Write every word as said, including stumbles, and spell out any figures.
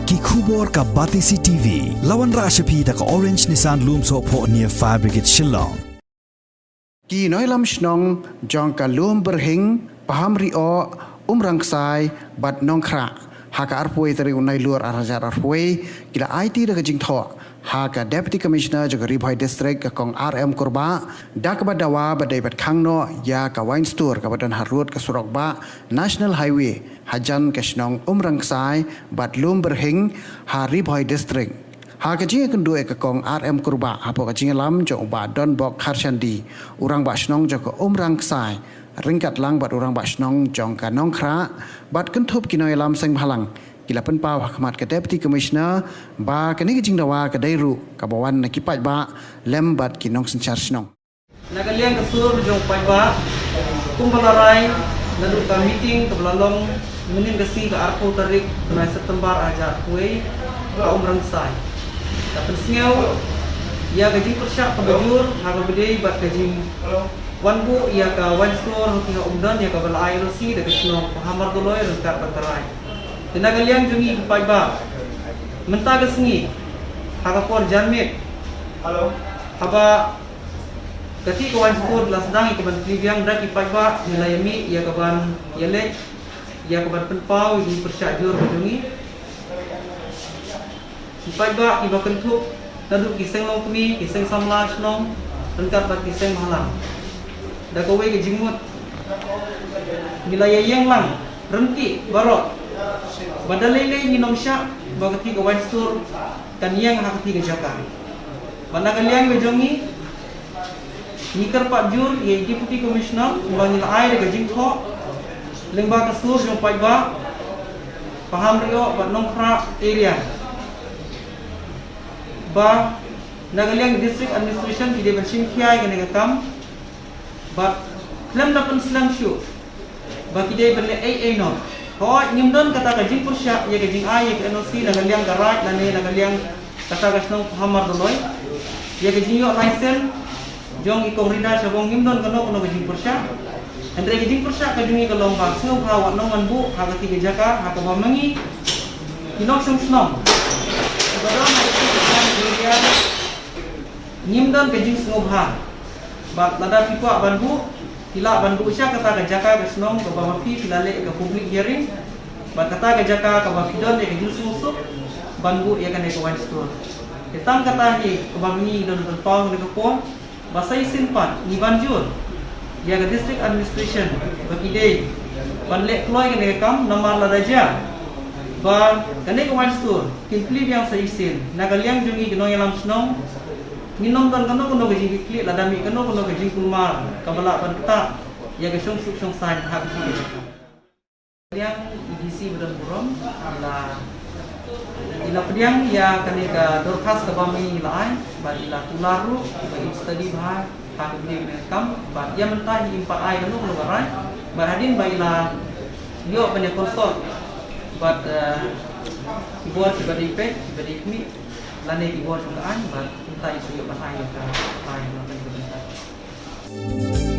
Ki khubor ka Batesi T V. La wanrah sha phi da ka Orange Nissan Lumsohphoh near Fire Brigade Shillong. Ki nongïalam shnong jong ka Lumbyrhing, Pahamrioh, Umrangksai bad Nongkhrah ha ka arphew tarik u Nailur arhajar arphew ki la aiti da ka jingthoh ha ka Deputy Commissioner jong ka Ri Bhoi District ka Kong R M Kurbah, da kaba dawa ba dei ban khang noh ïa ka wine store kaba don harud ka surok bah National Highway hajan ka shnong Umrangksai bad Lumbyrhing ha Ri Bhoi District. Ha ka jingïakynduh ïa ka Kong R M Kurbah hapoh ka jingïalam jong u Bah Donbok Kharshandi, u rangbah shnong jong ka Umrangksai, ryngkat lang bad u rangbah shnong jong ka Nongkhrah bad kynthup ki nongïalam seng bhalang, ki la pynpaw ha khmat ka Deputy Commissioner ba kane ka jingdawa ka dei ruh kaba wan na ki paidbah lem bad ki nongsynshar shnong. Na ka liang ka sur jong paidbah, kumba la rai naduh ka meeting kaba la long mynnin ka sngi ka arphew tarik bnai September arhajar arphew, ha Umrangksai. Ka pynsngew ïa ka jingpyrshah kaba jur ha kaba dei bad ka jingwan buh ïa ka wine store ha ki ha Umdon ïa kaba la ai N O C da ka shnong Pahamar Doloi ryngkat bad ka rai. Te na ka liang jong ngi ki paidbah, mynta ka sngi ha ka por janmiet, haba kata ka wine store la sdang ïa ka ban plie biang, da ki paidbah ngi la ïa mih ïa ka ban ïaleh, ïa ka ban pynpaw ïa ka jingpyrshah jur ka jong ngi. Ki paidbah kiba kynthup naduh ki seng longkmie, ki seng samla shnong ryngkat bad ki seng bhalang. Da kawei ka jingmut ngi la ïa ïeng lang ryntih baroh ba da lei lei ngin ym shah ba kata ka wine store kan ïeng ha kata ka jaka. Bad na ka liang ka jong ngi, ngi kyrpad jur ïa i Deputy Commissioner ba ngi la ai da ka jingthoh lyngba ka sur jong paidbah Pahamrioh bad Nongkhrah area ba na ka liang District Administration ki dei ban shim khia ïa kane ka kam. Bad khlem da pynslem shuh ba ki dei ban leh ei ei noh. Hooid, ngim don kata ka jingpyrshah ïa ka jingai ïa ka N O C na ka liang ka raid lane na ka liang kata ka shnong Pahamar Doloi. Ïa ka jingïoh license jong i Kong Rida Shabong ngim don kano kano ka jingpyrshah. Hynrei ka jingpyrshah ka jong ngi ka long ba sngewbha wat nang wan buh ha kata ka jaka ha kaba ma ngi ki nongshong shnong, ba don ha kata ka jaka, ngim don ka jingsngewbha. Bad lada phi kwah ban buh, phi lah ban buh sha kata ka jaka ka shnong kaba ma phi, phi la leh ka public hearing. Bad kata ka jaka kaba phi don ïa ka jingsngewsuk ban buh ïa kane ka wine store. Te tang kata hi kaba ma ngi don ban pynpaw ha kane ka por, ba sa shisien pat ngi ban jur ïa ka District Administration ba ki dei ban leh kloi kane ka kam, namar lada jia ba kane ka wine store kin plie biang sa shisien, na ka liang jong ngi ki nongïalam shnong, ngin ym don kano kano ka jingkitkhlieh lada mih kano kano ka jingkulmar kaba lah ban ktah ïa ka shongsuk shongsaiñ ha ka jaka. Liang i D C ba don burom, i la, i la pdiang ïa kane ka dorkhas kaba ma ngi la ai, bad i la kular ruh ba in study bha ha kaba dei ban kam, bad ïa mynta im pat ai kano kano ka rai, bad hadien ba i la ïoh ban ïa consult bad, eh, ki bor kiba dei peit, kiba dei khmih, lane ki bor jong ka aiñ, bad mynta i sa ïoh ban ai ïa ka rai na kane ka bynta.